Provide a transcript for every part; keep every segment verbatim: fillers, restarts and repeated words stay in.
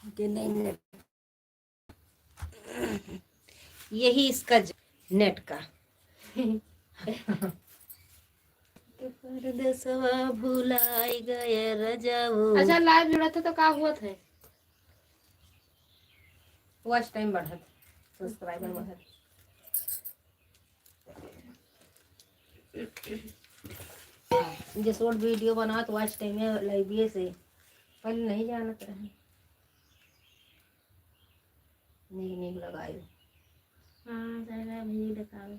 के नहीं net। यही इसका ज-, net का। परदेसवा भुलाई गए रजाऊ। अच्छा, live जुड़त है तो का हुआ था? Watch time बढ़त, subscriber बढ़त। जे short video बनात watch time में live से पहले नहीं जानत रहे। नीक नीक लगायो। हाँ, सारा भी दिखाओ।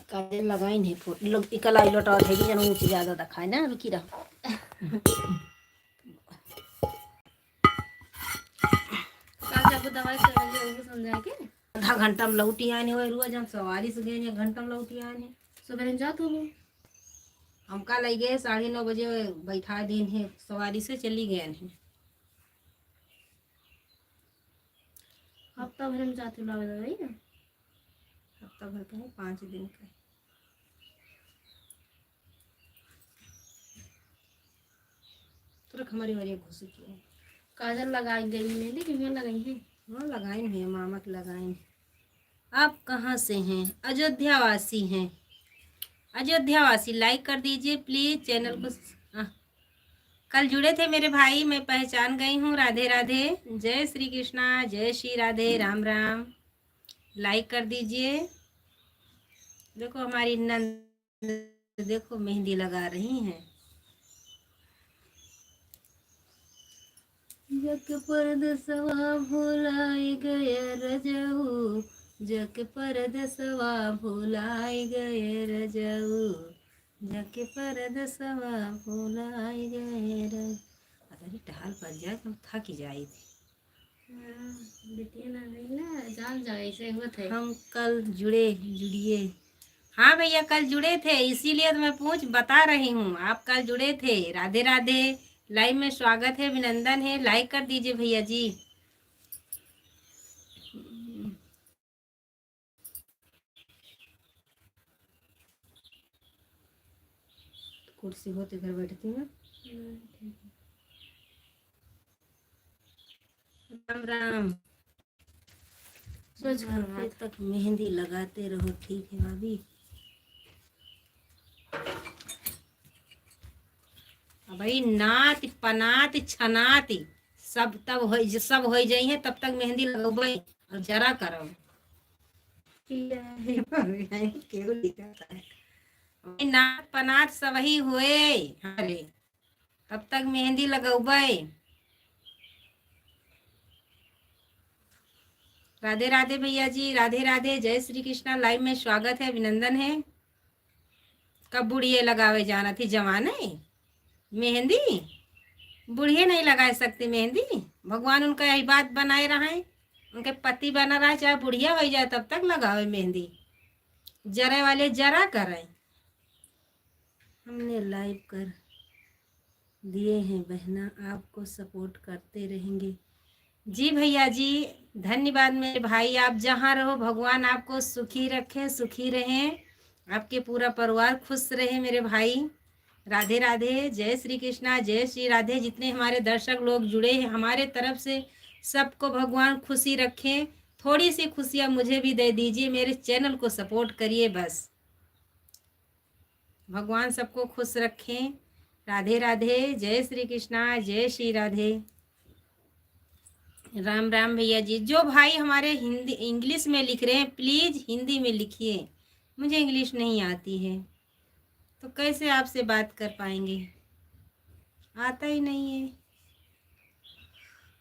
काजल लगाइन है फुट, लोग इकला लोटावत है कि जन ऊँच ज्यादा दिखाए ना, रुकी रहो। काजल को दवाई चढ़ गई, वो समझाए के? आधा घंटा में लौटी आने हुए, रुआ जन सवारी से गए, एक घंटा में लौटी आने। सुबह में जात हो? हमका लइ गए साढ़े नौ बजे, बैठा दिन है, सवारी से चली गए हैं। हफ्ता भर में जाते लावे दवाई ना? हफ्ता भर का है, पाँच दिन का है। तुरक हमारी हमारी घुस की है। काजल लगाई गई, मेहंदी किमें लगाई है? हाँ, लगाइन है, मामा के लगाइन है। आप कहाँ से हैं? अयोध्या वासी हैं। अयोध्या वासी, like कर दीजिए please channel को। आ, कल जुड़े थे मेरे भाई, मैं पहचान गई हूँ। राधे राधे, जय श्री कृष्णा, जय श्री राधे, राम राम। Like कर दीजिए। देखो हमारी नंद, देखो मेहंदी लगा रही हैं। जाके परदेसवा भुलाई गए रजऊ, जाके परदेसवा भुलाई गए रजऊ, जाके परदेसवा भुलाई गए रज-, अरे टहल पर जाए, हम थक जाए थे। हाँ, बिटिया ना गई ना, जान जाए, ऐसे होत है। हम कल जुड़े, जुड़िए। हाँ भैया, कल जुड़े थे, इसीलिए तो मैं पूछ बता रही हूँ। आप कल जुड़े थे। राधे राधे, live में स्वागत है, अभिनंदन है, like कर दीजिए भैया जी। कुर्सी होत इधर बैठती ना। राम राम। सोच कर रात तक मेहंदी लगाते रहो, ठीक है भाभी। अब भाई नात पनात छनात सब तब हो, सब हो जाई है, तब तक मेहंदी लगबे और जरा करब। केहू दिक्कत है। नात पनात सबही होए, अरे तब तक मेहंदी लगौबे। राधे राधे भैया जी, राधे राधे, जय श्री कृष्णा। Live में स्वागत है, अभिनंदन है। कब बुढ़िए लगावे जाना थी जवाने मेहंदी? बुढ़िए नहीं लगा सकती मेहंदी। भगवान उनका यही बात बनाए रहे, उनके पति बना रहे, चाहे बुढ़िया हो जाए तब तक लगावे मेहंदी। जरे वाले जरा करें। हमने live कर दिए हैं बहना, आपको support करते रहेंगे। जी भैया जी, धन्यवाद मेरे भाई, आप जहाँ रहो भगवान आपको सुखी रखे, सुखी रहें, आपके पूरा परिवार खुश रहे मेरे भाई। राधे राधे, जय श्री कृष्णा, जय श्री राधे। जितने हमारे दर्शक लोग जुड़े हैं, हमारे तरफ से सबको भगवान खुशी रखें। थोड़ी सी खुशियाँ मुझे भी दे दीजिए, मेरे channel को support करिए बस। भगवान सबको खुश रखें। राधे राधे, जय श्री कृष्णा, जय श्री राधे। राम राम भैया जी। जो भाई हमारे हिंदी, English में लिख रहे हैं, please हिंदी में लिखिए, मुझे English नहीं आती है, तो कैसे आपसे बात कर पाएंगे, आता ही नहीं है।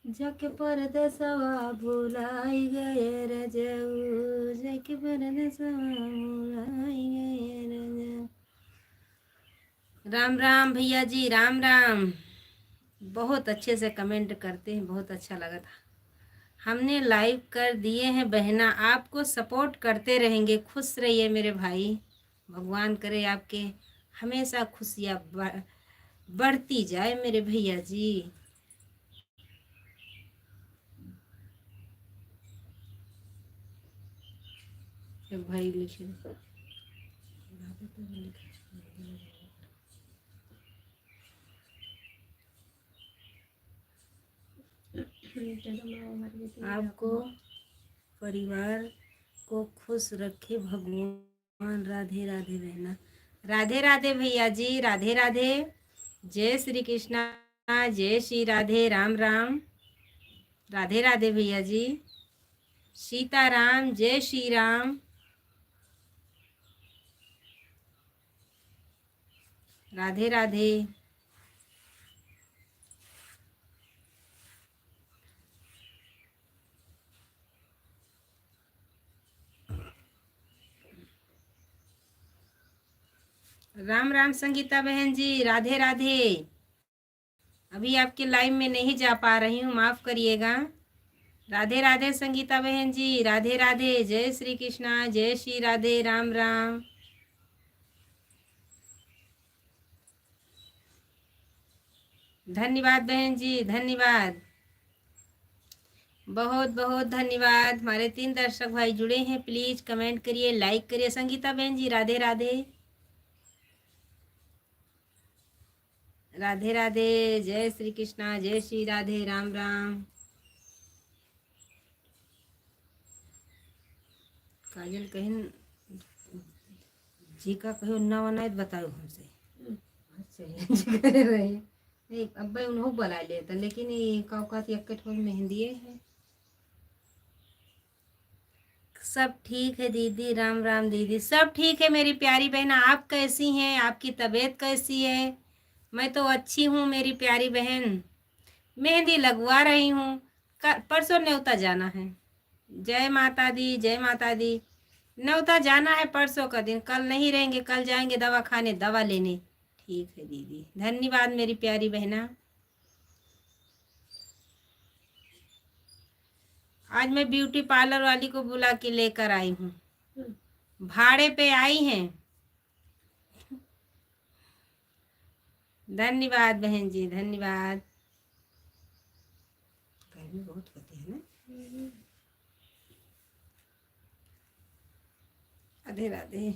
जाके परदेसवा भुलाई गए रजऊ, जाके परदेसवा भुलाई गए रजऊ। राम राम भैया जी, राम राम। बहुत अच्छे से comment करते हैं, बहुत अच्छा लगा था। हमने live कर दिए हैं बहना, आपको support करते रहेंगे। खुश रहिए मेरे भाई, भगवान करे आपके हमेशा खुशियाँ ब-, बढ़ती जाए मेरे भैया जी। एक भाई लिखे। आपको, परिवार को खुश रखे भगवान। राधे राधे बहना। राधे राधे भैया जी, राधे राधे। जय श्री कृष्णा, जय श्री राधे, राम राम। राधे राधे भैया जी। सीताराम, जय श्री राम। राधे राधे। राम राम संगीता बहन जी, राधे राधे। अभी आपके लाइव में नहीं जा पा रही हूँ, माफ करिएगा। राधे राधे संगीता बहन जी, राधे राधे। जय श्री कृष्णा, जय श्री राधे, राम राम। धन्यवाद बहन जी, धन्यवाद, बहुत बहुत धन्यवाद। हमारे तीन दर्शक भाई जुड़े हैं, प्लीज कमेंट करिए, लाइक करिए। संगीता बहन जी, राधे राधे। राधे राधे, जय श्री कृष्णा, जय श्री राधे, राम राम। काजल कहिन, जी का कहियो ना बनाए तो बताओ हमसे। अच्छा, जी करे रही। नहीं, अब भाई उन्हों बुला लेता, लेकिन ये का औकात एक ठो मेहंदी है। सब ठीक है दीदी, राम राम दीदी। सब ठीक है मेरी प्यारी बहना, आप कैसी हैं, आपकी तबीयत कैसी है? मैं तो अच्छी हूँ मेरी प्यारी बहन, मेहंदी लगवा रही हूँ। क-, परसों न्योता जाना है। जय माता दी, जय माता दी। न्योता जाना है परसों का दिन, कल नहीं रहेंगे, कल जाएंगे दवा खाने, दवा लेने। ठीक है दीदी, धन्यवाद मेरी प्यारी बहना। आज मैं ब्यूटी पार्लर वाली को बुला के लेकर आई हूँ, भाड़े पे आई हैं। धन्यवाद बहन जी, धन्यवाद। गर्मी बहुत होती है ना। राधे राधे।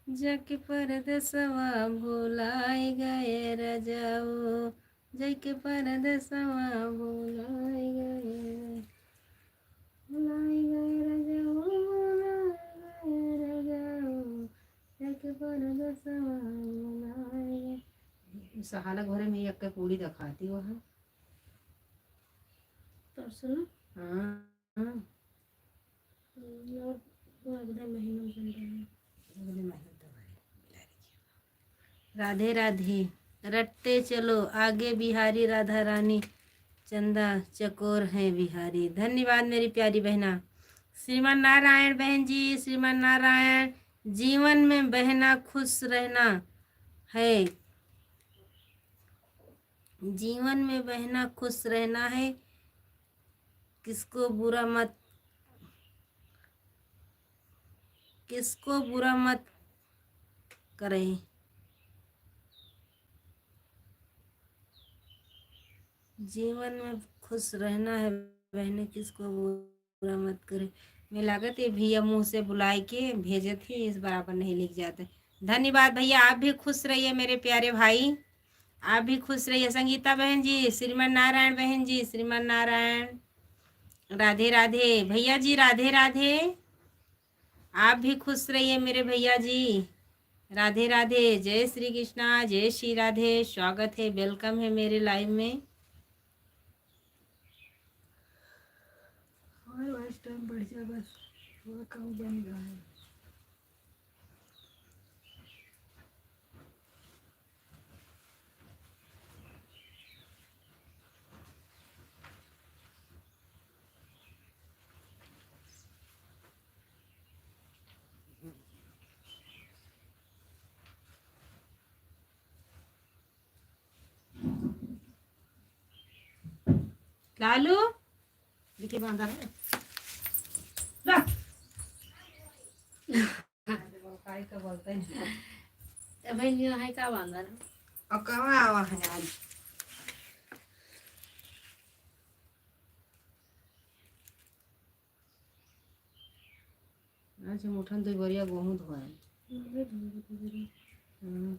जाके परदेसवा भुलाए गए रजाऊ, जाके परदेसवा भुलाए गए, भुलाए गए रजाऊ, भुलाए गए रजाऊ, जाके परदेसवा भुलाए गए। सहाला घरे में एक पूड़ी देखाती वहाँ। परसों ना? हाँ, हाँ। हम्म, और वो अगले महीने में चल रहा है। अगले महीने तो है। राधे राधे। रटते चलो आगे बिहारी, राधा रानी चंदा चकोर है बिहारी। धन्यवाद मेरी प्यारी बहना। श्रीमान नारायण बहन जी, श्रीमान नारायण, जीवन में बहना खुश रहना है, जीवन में बहना खुश रहना है, किसको बुरा मत, किसको बुरा मत करें, जीवन में खुश रहना है बहने, किसको बुरा मत करें। मैं लागत ये भैया मुँह से बुलाए के भेजत ही, इस बराबर नहीं लिख जाते। धन्यवाद भैया, आप भी खुश रहिए मेरे प्यारे भाई, आप भी खुश रहिए। संगीता बहन जी, श्रीमान नारायण बहन जी, श्रीमान नारायण, राधे राधे। भैया जी राधे राधे, आप भी खुश रहिए मेरे भैया जी, राधे राधे। जय श्री कृष्णा, जय श्री राधे, स्वागत है, वेलकम है मेरे लाइव में। हमारे वाइस टाइम बढ़ जाए बस, थोड़ा कम बन रहा है। लालू, देखिए बांधा है। ला। काय का बोलते हैं? ए भाई, लियो है का बांधा ना? और कहाँ आवा है आज? आज हम उठन तो बढ़िया गोहूँ धोए। हम्म।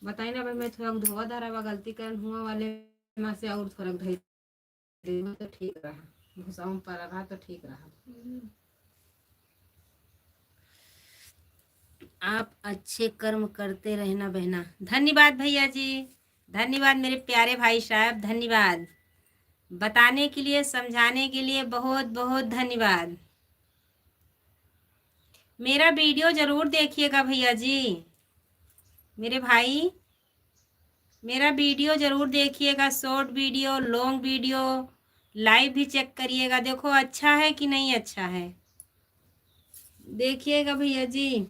बताई ना भाई, मैं थोड़ा धोवा धरा बा, गलती करन हुआ वाले मा से और थोड़ा धई दे तो ठीक रहा, भूसा में पड़ा रहा तो ठीक रहा। हम्म। आप अच्छे कर्म करते रहना बहना। धन्यवाद भैया जी, धन्यवाद मेरे प्यारे भाई साहब, धन्यवाद बताने के लिए, समझाने के लिए, बहुत बहुत धन्यवाद। मेरा वीडियो जरूर देखिएगा भैया जी, मेरे भाई, मेरा वीडियो जरूर देखिएगा, शॉर्ट वीडियो, लॉन्ग वीडियो, लाइव भी चेक करिएगा। देखो अच्छा है कि नहीं अच्छा है, देखिएगा भैया जी।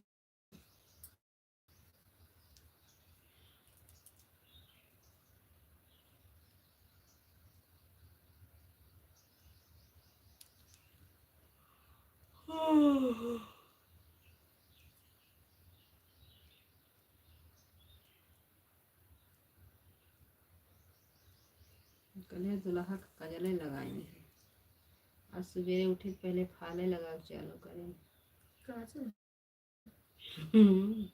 कल्हे दुल्हा का काजले लगाई है। आज सुबेरे उठी त पहले फाले लगावे चालू करी। काजल? हम्म।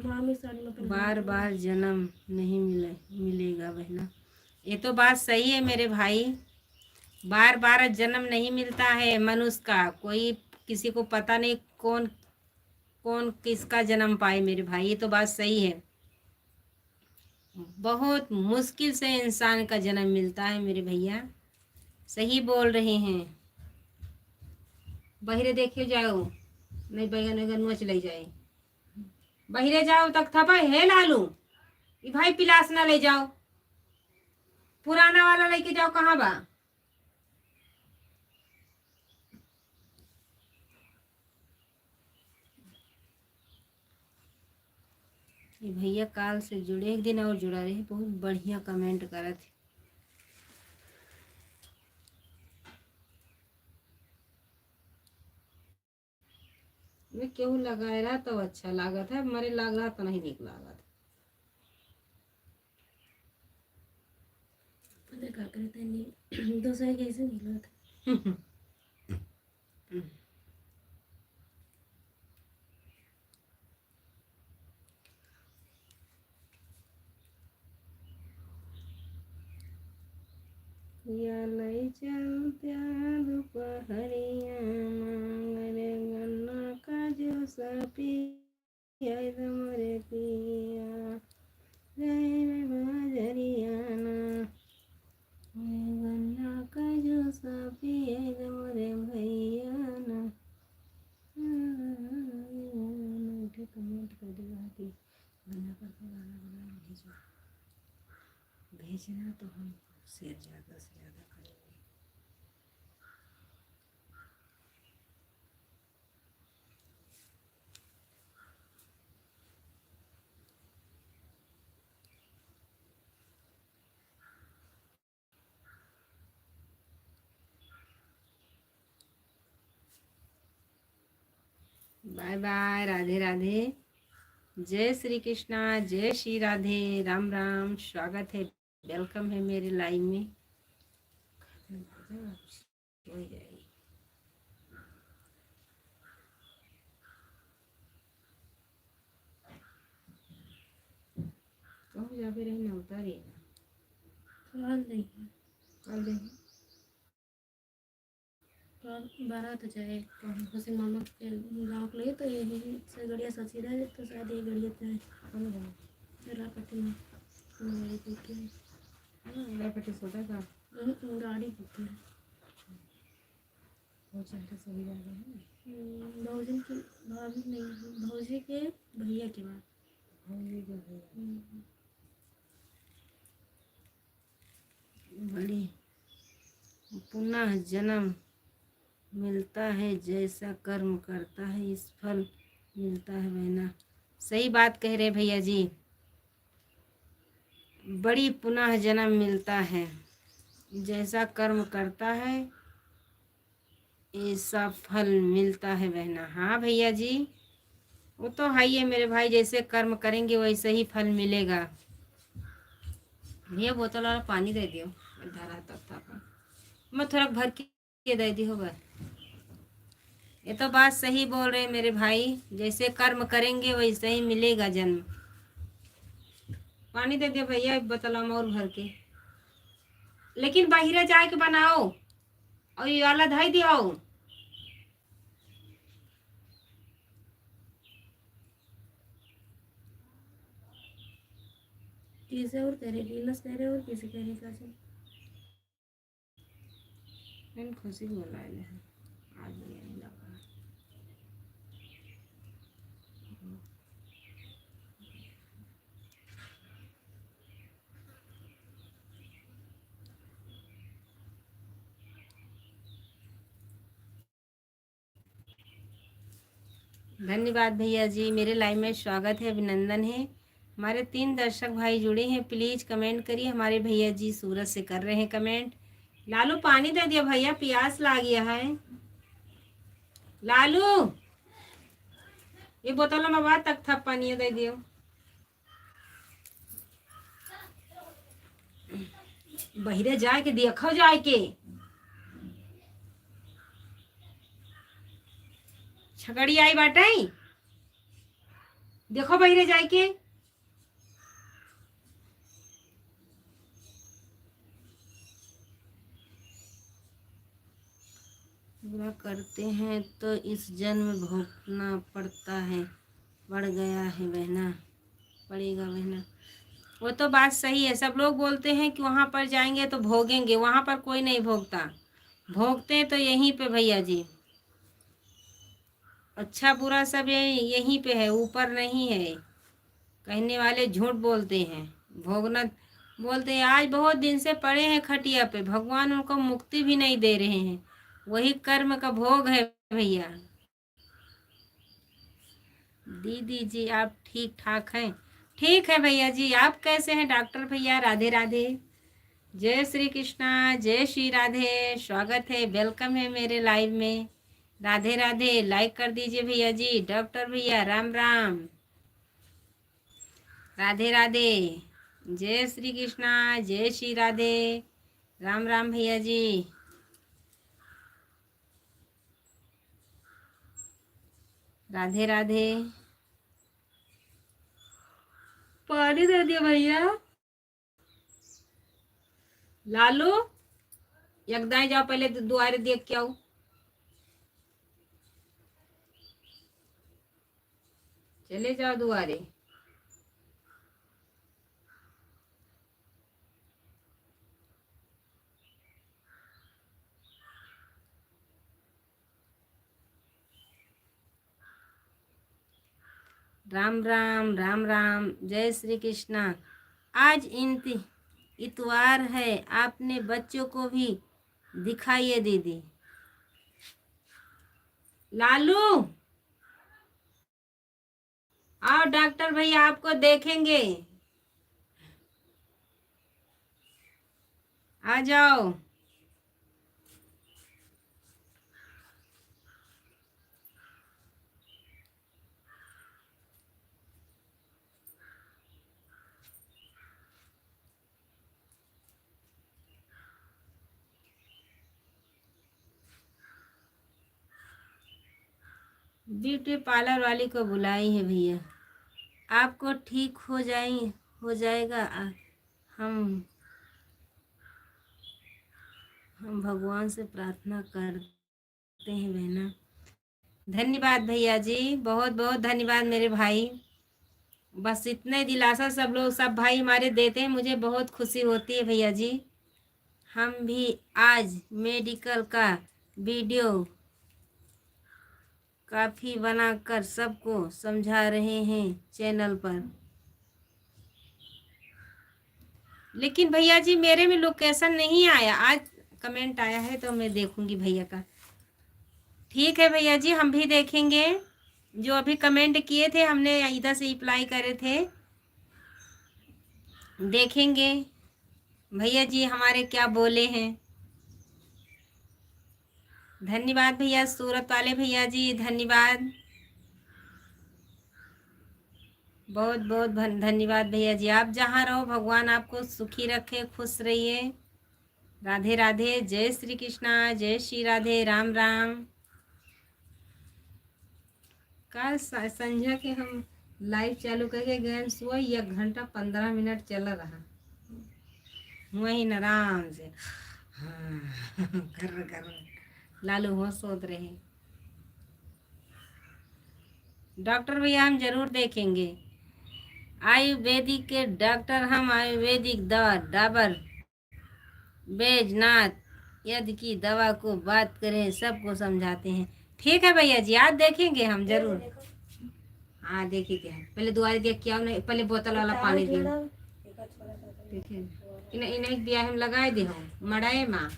मामी साड़ी में अपन बार बार जन्म नहीं मिले, मिलेगा बहना। ये तो बात सही है मेरे भाई, बार बार जन्म नहीं मिलता है मनुष्य का। कोई किसी को पता नहीं कौन, कौन किसका जन्म पाए मेरे भाई, ये तो बात सही है। बहुत मुश्किल से इंसान का जन्म मिलता है मेरे भैया, सही बोल रहे हैं। बहिरे देखे जाओ, नहीं बैगन वैगन नोच ले जाए। बहिरे जाओ तक थपा, हे लालू, ई भाई पिलास ना ले जाओ, पुराना वाला लेके जाओ, कहाँ बा? ये भैया काल से जुड़े, एक दिन और जुड़ा रहे, बहुत बढ़िया कमेंट करत है। मैं केहू लगाए रहा तो अच्छा लागत है, मरे लाग रहा तो नहीं नीक लागत। पता का करते नहीं, दोसर कैसे मिलत। या लई चलत्या दुपहरिया मांगर गन्ना काजू सपी। याद मोरे पिया, जाए में बाजरिया ना। ए गन्ना काजू सपी, याद मोरे भैया ना। एक ठे कमेंट कर देगा कि गन्ना पर के गाना बना भेजो। भेजना तो हम शेयर ज़्यादा से ज़्यादा करेंगे। बाय बाय, राधे राधे, जय श्री कृष्णा, जय श्री राधे, राम राम, स्वागत है, वेलकम है मेरे लाइव में। हो जाई। कहूँ जाबे रही ना उतारे ना। काल नहीं। काल नहीं। काल बारात जाए, कहूँ खुशी मामा के गाँव के लिए, तो यही से गड़िया सची रहे, तो शायद ये गड़िया जाए। कौन गाँव? रापटी में। हमारे पीके। हाँ, रापटी सोटा का। हम्म, गाड़ी बुक है। वो चलते सही बात है ना। हम्म, भौजी की भाभी नहीं, भौजी के भैया की बात। भौजी के भैया। हम्म। बड़ी पुनः जन्म मिलता है, जैसा कर्म करता है, इस फल मिलता है बहना। सही बात कह रहे भैया जी। बड़ी पुनः जन्म मिलता है, जैसा कर्म करता है, ऐसा फल मिलता है बहना। हाँ भैया जी, वो तो है ही है मेरे भाई, जैसे कर्म करेंगे वैसे ही फल मिलेगा। भैया बोतल वाला पानी दे दियो, धरा तब था। मैं थोड़ा भर के ये दे दी हो बस। ये तो बात सही बोल रहे मेरे भाई, जैसे कर्म करेंगे वैसे ही मिलेगा जन्म। पानी दे दे भैया, एक बोतल हम और भर के, लेकिन बाहिरे जाए के बनाओ और ये वाला धई दियो। किसे और करे, गिलास करे और किसे करे, कासे? मैंने खुशी को बुलाए ले हैं। आज ये नहीं लगा। धन्यवाद भैया जी, मेरे live में स्वागत है, अभिनंदन है। हमारे तीन दर्शक भाई जुड़े हैं, please comment करिए। हमारे भैया जी सूरत से कर रहे हैं comment। लालू पानी दे दिया भैया, प्यास लाग गया है। लालू, ये बोतल में बात तक था, पानी दे दियो। बहिरे जाए के देखो, जाए के छगड़ी आई बाटे, देखो बहिरे जाए के। बुरा करते हैं तो इस जन्म भोगना पड़ता है, पड़ गया है बहना, पड़ेगा बहना। वो तो बात सही है, सब लोग बोलते हैं कि वहाँ पर जाएंगे तो भोगेंगे, वहाँ पर कोई नहीं भोगता, भोगते हैं तो यहीं पे भैया जी। अच्छा बुरा सब ये, यहीं पे है, ऊपर नहीं है। कहने वाले झूठ बोलते हैं, भोगना बोलते हैं। आज बहुत दिन से पड़े हैं खटिया पे, भगवान उनको मुक्ति भी नहीं दे रहे हैं, वही कर्म का भोग है भैया। दीदी जी, आप ठीक ठाक हैं? ठीक है भैया जी, आप कैसे हैं डॉक्टर भैया? राधे राधे। जय श्री कृष्णा, जय श्री राधे, स्वागत है, welcome है मेरे live में। राधे राधे, like कर दीजिए भैया जी। डॉक्टर भैया, राम राम। राधे राधे, जय श्री कृष्णा, जय श्री राधे, राम राम भैया जी। राधे राधे। पानी दे दिया भैया। लालू, एक दाएं जाओ, पहले दु-, दुआरे देख के आओ। चले जाओ दुआरे। राम राम, राम राम, जय श्री कृष्णा। आज इंत-, इतवार है, आपने बच्चों को भी दिखाइए दीदी। लालू, आओ डॉक्टर भैया, आपको देखेंगे, आ जाओ। ब्यूटी पार्लर वाली को बुलाई है भैया, आपको ठीक हो जाए, हो जाएगा। आ, हम हम भगवान से प्रार्थना करते हैं बहना। धन्यवाद भैया जी, बहुत बहुत धन्यवाद मेरे भाई। बस इतने दिलासा सब लोग, सब भाई हमारे देते हैं, मुझे बहुत खुशी होती है भैया जी। हम भी आज मेडिकल का वीडियो काफी बनाकर सबको समझा रहे हैं चैनल पर। लेकिन भैया जी, मेरे में लोकेशन नहीं आया, आज कमेंट आया है तो मैं देखूंगी भैया का। ठीक है भैया जी, हम भी देखेंगे, जो अभी कमेंट किए थे, हमने इधर से रिप्लाई करे थे, देखेंगे भैया जी हमारे क्या बोले हैं। धन्यवाद भैया, सूरत वाले भैया जी, धन्यवाद, बहुत बहुत धन-, धन्यवाद भैया जी। आप जहाँ रहो, भगवान आपको सुखी रखे, खुश रहिए। राधे राधे, जय श्री कृष्णा, जय श्री राधे, राम राम। काल स-, संझा के हम live चालू करके गए सोए, एक घंटा पन्द्रह मिनट चल रहा। वहीं आराम से, हाँ, गर्र, गर्र, लालू हो सोत रहे। डॉक्टर भैया, हम जरूर देखेंगे। आयुर्वेदिक के डॉक्टर, हम आयुर्वेदिक दवा, डाबर, बैजनाथ यज्ञ की दवा को बात करें, सबको समझाते हैं। ठीक है भैया जी, आज देखेंगे हम जरूर। हाँ, देखिए क्या है। पहले दुआरे देख के आओ, नहीं, पहले बोतल वाला पानी दियो। देखिए, इन्हें, इन्हें दिया हम लगाए दे हो, मड़ाए माँ।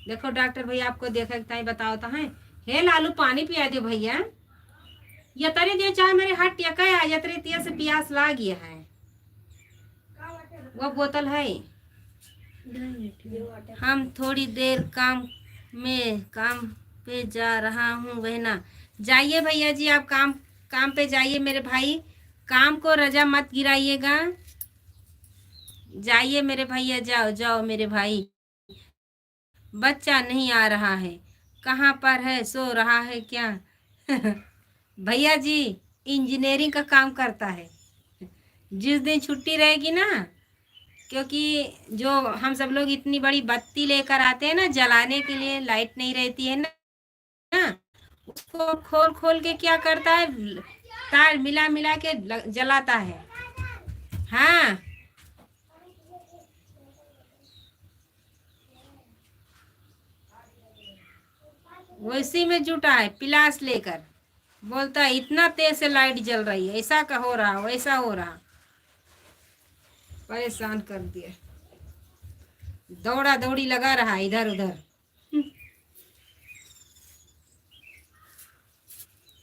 देखो डॉक्टर भैया, आपको देखे के ताई बताओ तो है। हे लालू, पानी पिया दे भैया। यतरे दियो, चाहे मेरे हाथ टेका है, यतरे तिया से प्यास लाग गया है। वो बोतल है। हम थोड़ी देर काम में, काम पे जा रहा हूँ बहना। जाइए भैया जी, आप काम, काम पे जाइए मेरे भाई, काम को रजा मत गिराइएगा। जाइए मेरे भैया, जाओ, जाओ मेरे भाई। बच्चा नहीं आ रहा है, कहाँ पर है, सो रहा है क्या? भैया जी engineering का काम करता है, जिस दिन छुट्टी रहेगी ना, क्योंकि जो हम सब लोग इतनी बड़ी बत्ती लेकर आते हैं ना जलाने के लिए, light नहीं रहती है ना, ना, उसको खोल खोल के क्या करता है, तार मिला मिला के ल-, जलाता है। हाँ, वैसी में जुटा है पिलास लेकर, बोलता है, "इतना तेज से light जल रही है, ऐसा का हो रहा, वैसा हो रहा।" परेशान कर दिया, दौड़ा दौड़ी लगा रहा है इधर उधर।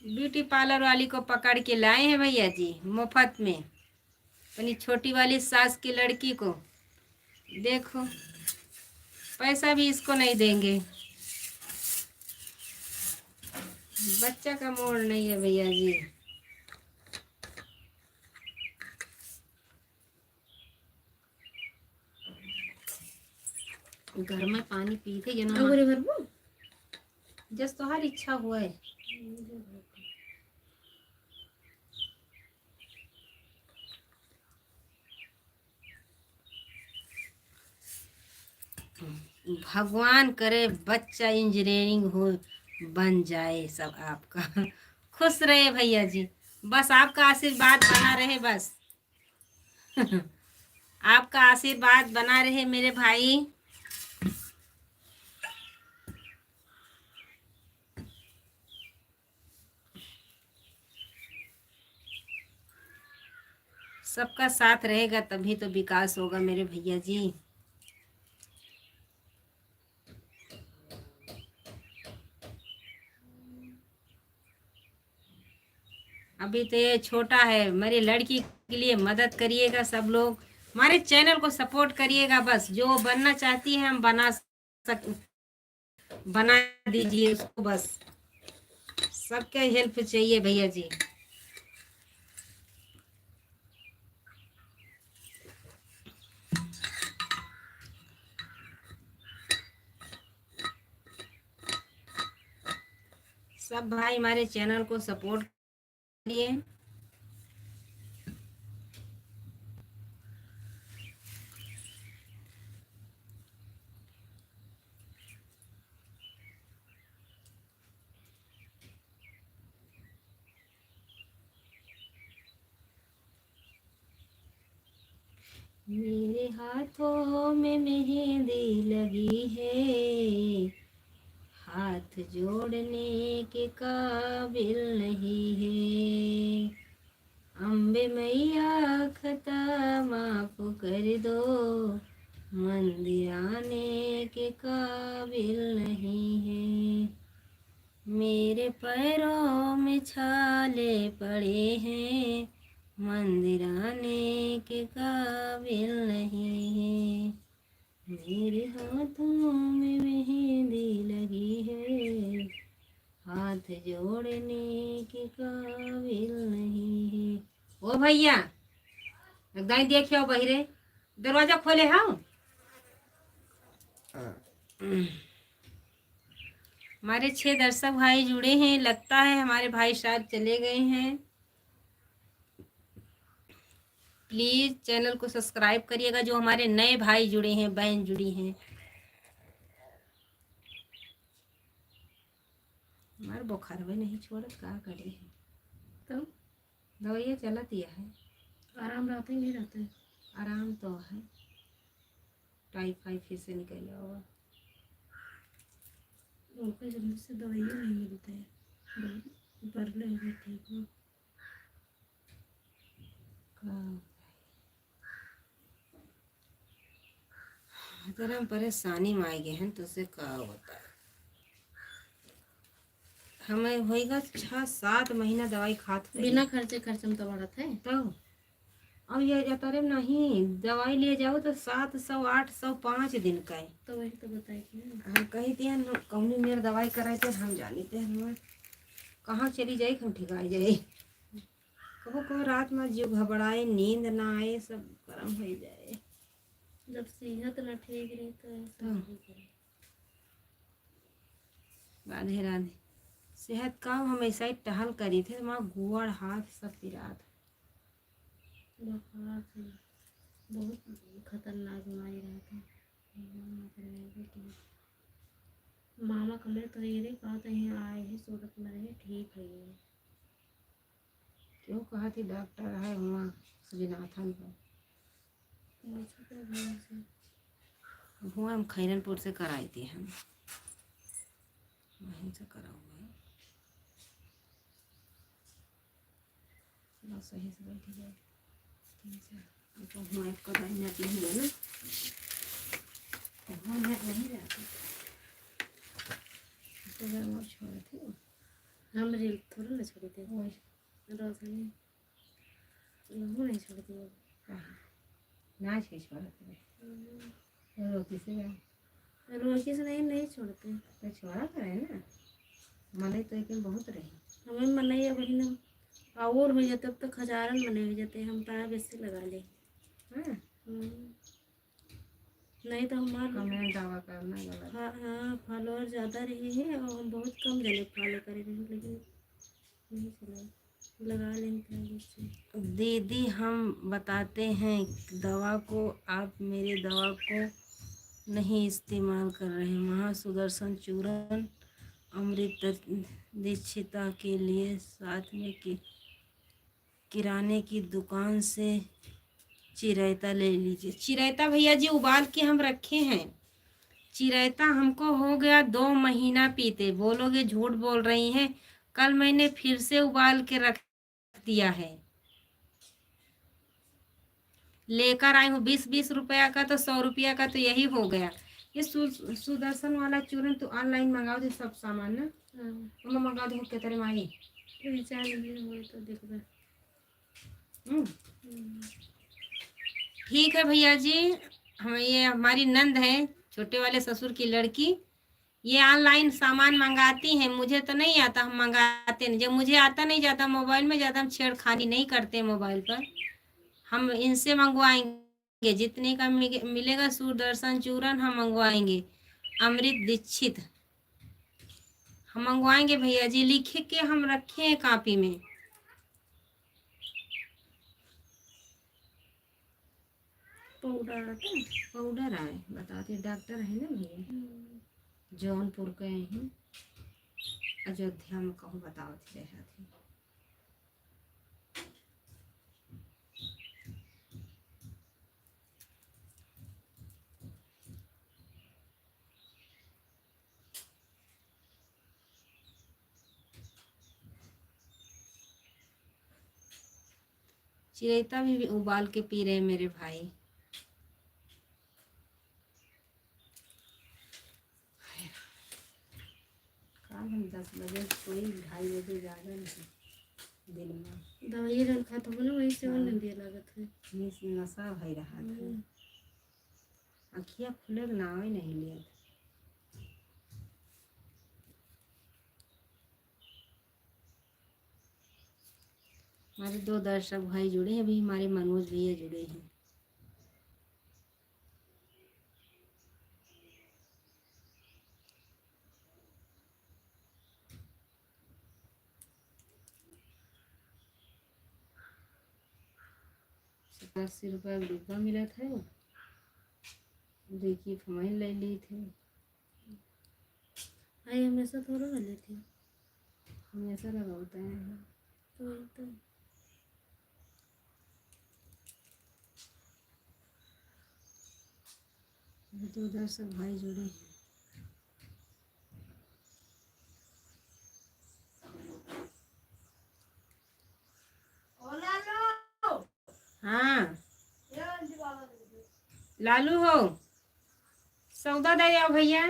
ब्यूटी पार्लर वाली को पकड़ के लाए हैं भैया जी, मुफ्त में, अपनी छोटी वाली सास की लड़की को। देखो, पैसा भी इसको नहीं देंगे। बच्चा का मोड़ नहीं है भैया जी। घर में पानी पी थे, ये ना अगोरे भरबो? जस तोहार इच्छा हुआ है। भगवान करे बच्चा engineering हो, बन जाए सब आपका। खुश रहे भैया जी, बस आपका आशीर्वाद बना रहे बस। आपका आशीर्वाद बना रहे मेरे भाई। सबका साथ रहेगा तभी तो विकास होगा मेरे भैया जी। अभी तो ये छोटा है, मेरी लड़की के लिए मदद करिएगा सब लोग, हमारे channel को support करिएगा। बस जो बनना चाहती है हम बना सक-, बना दीजिए उसको, बस सबके help चाहिए भैया जी। सब भाई हमारे channel को support करिए। मेरे हाथों में मेहंदी लगी है, हाथ जोड़ने के काबिल नहीं है। अम्बे मैया खता माफ कर दो, मंदिर आने के काबिल नहीं है। मेरे पैरों में छाले पड़े हैं, मंदिर आने के काबिल नहीं है। मेरे हाथों में मेहंदी लगी है, हाथ जोड़ने के काबिल नहीं है। ओ भैया, एकदम देखियो बहिरे, दरवाजा खोले हो? हमारे छह दर्शक भाई जुड़े हैं, लगता है हमारे भाई साहब चले गए हैं। Please channel को subscribe करिएगा, जो हमारे नए भाई जुड़े हैं, बहन जुड़ी हैं। हमार बुखारवे नहीं छोड़त, का करे? तो दवाइयाँ चलत ही है। आराम रहते ही नहीं रहते। आराम तो है, टाइफाइड फिर से निकल आवा। ओके, जल्दी से दवाइयाँ नहीं मिलते हैं। बहुत बरले हो गए, ठीक हो। का बताई? इतना परेशानी में आ गए हैं, तो से का बताई? हमें होइगा छह सात महीना दवाई खात होई। बिना खर्चे खर्च में तो बढ़त है। तो अब ये जतरे में नहीं, दवाई लिए जाओ तो सात सौ, आठ सौ, पाँच दिन का है। तो वही तो बताई थी ना। हम कही थी, "न-, कौनी मेर दवाई कराए थे, हम जानी थे, हम कहाँ चली जाए, हम ठिकाए जाए।" कबो कबो रात में जो घबराए, नींद ना आए, सब गरम हो जाए। जब सेहत ना ठीक रही तो ऐसा हाँ। नहीं करे। राधे राधे। सेहत का, हम ऐसा ही टहल करी थे, हमार गोड़ हाथ सब पिरात। बुखार से बहुत खतरनाक बीमारी रहता है। भगवान ना करे, बेटी। मामा कमरे तो ये रे, कहते हैं आए हैं सूरत में रहे, ठीक है ये। क्यों कहत ही डॉक्टर है हुआं सुजनाथन पर? पूछो तो भैया से। हुआं हम खैरनपुर से कराई थी हम। वहीं से कराऊंगा। चलो सही से बैठ जाए। तीन चार। अब तो हुआं एक कदम net नहीं है ना। तो हुआं net नहीं रहता। तो मैं वो छोड़ थे। हम reel थोड़ा ना छोड़ थे। वही। रोशनी, इहू नहीं छोड़ती है। कहाँ? ना छै छोड़त रहे। हम्म। रोकी से बा। रोकी से नहीं, नहीं छोड़ते। तो छोड़ा करे ना। मनई तो एक बहुत रही। हमें मनई अब ही ना और हो जाते, अब तो हजारन मनई हो जाते, हम तो बेसी लगा ले। हाँ। हम्म। नहीं तो हमार comment आवा करना गलत। हाँ, हाँ, follower ज्यादा रहे हैं और हम बहुत कम जने follow करे रहे हैं, लेकिन नहीं चला, लगा लें थोड़ा बहुत से। दीदी, हम बताते हैं दवा को, आप मेरे दवा को नहीं इस्तेमाल कर रहे। वहाँ सुदर्शन चूरन अमृत दीक्षिता के लिए साथ में कि किराने की दुकान से चिरैता ले लीजिए। चिरैता भैया जी उबाल के हम रखे हैं। चिरैता हमको हो गया दो महीना पीते। बोलोगे झूठ बोल रही हैं, कल मैंने फिर से उबाल के रख दिया है। लेकर आई हूँ बीस बीस रुपया का, तो सौ रुपया का तो यही हो गया। ये सु-, सुदर्शन वाला चूरन तो online मंगाओ दे सब सामान ना। हाँ। ओमा मंगा दे के तेरे माई। तो विचार नहीं हुआ तो देखबे। हम्म। हम्म। ठीक है भैया जी, हम, ये हमारी नंद है, छोटे वाले ससुर की लड़की, ये online सामान मंगाती हैं। मुझे तो नहीं आता, हम मंगाते नहीं। जब मुझे आता नहीं जाता mobile में, ज़्यादा हम छेड़खानी नहीं करते mobile पर। हम इनसे मंगवाएंगे, जितने का मिगे-, मिलेगा सुदर्शन चूरन, हम मंगवाएंगे। अमृत दीक्षित हम मंगवाएंगे भैया जी, लिख के हम रखे हैं copy में। Powder आता है? Powder आए, बताते डॉक्टर है ना भैया, हम्म। जौनपुर के हैं। अयोध्या में कहूँ बतावत रहे थे। चिरैता भी उबाल के पी रहे मेरे भाई। काल हम दस बजे सोई, ढाई बजे जागल है दिन में। दवाई जौन खात हो ना, वही से हाँ। नींद लागत है। नींद नशा भई रहा था। हम्म। अखिया खुले के नावे नहीं लिया। हमारे दो दर्शक भाई जुड़े हैं, अभी हमारे मनोज भैया जुड़े हैं। अस्सी रुपया का डिब्बा मिलत है, दो की फमाइन ले ली थी। भाई हमेशा थोड़ा ना लेती। हमेशा लगावत है। तो वही तो। अभी तो उधर से भाई जुड़े हैं। हाँ। लालू हो, सौदा दे आओ भैया।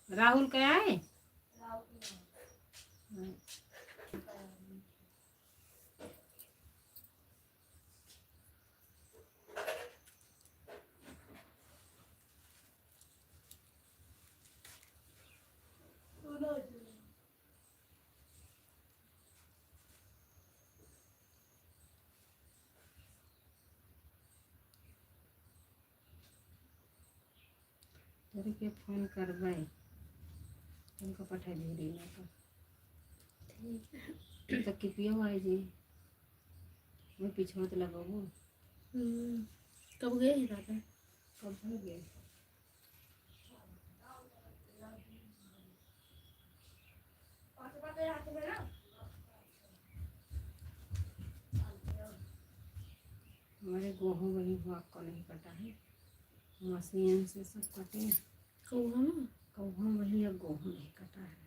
राहुल का है? तोरे के फोन करबै, तुमको पठाई दे रही ना तो। ठीक है। तो किपियो आई जी, मैं पिछवत लगबू। हम्म, कब गए ही दादा? कब हो गए? हमारे गेहूँ वही हुआ को नहीं कटा है, मशीन से सब कटे। कौआ में? कौआ वही, अब गेहूँ नहीं कटा है।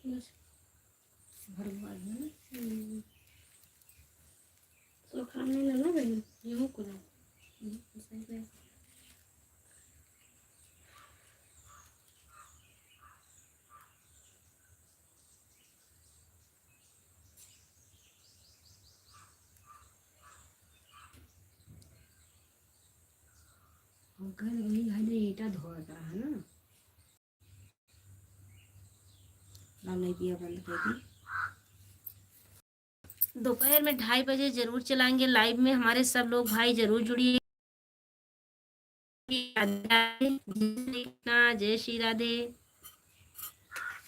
बस। भरवा दे ना। हम्म। तो खाने ना, ना बहन, यूं को ना। हम्म, सही बात। और घर वही है ना, ईंटा धोता है ना। लाल लाइटिया बंद कर दी। दोपहर में ढाई बजे जरूर चलाएंगे लाइव में, हमारे सब लोग भाई जरूर जुड़िए। जय श्री कृष्णा, जय श्री राधे।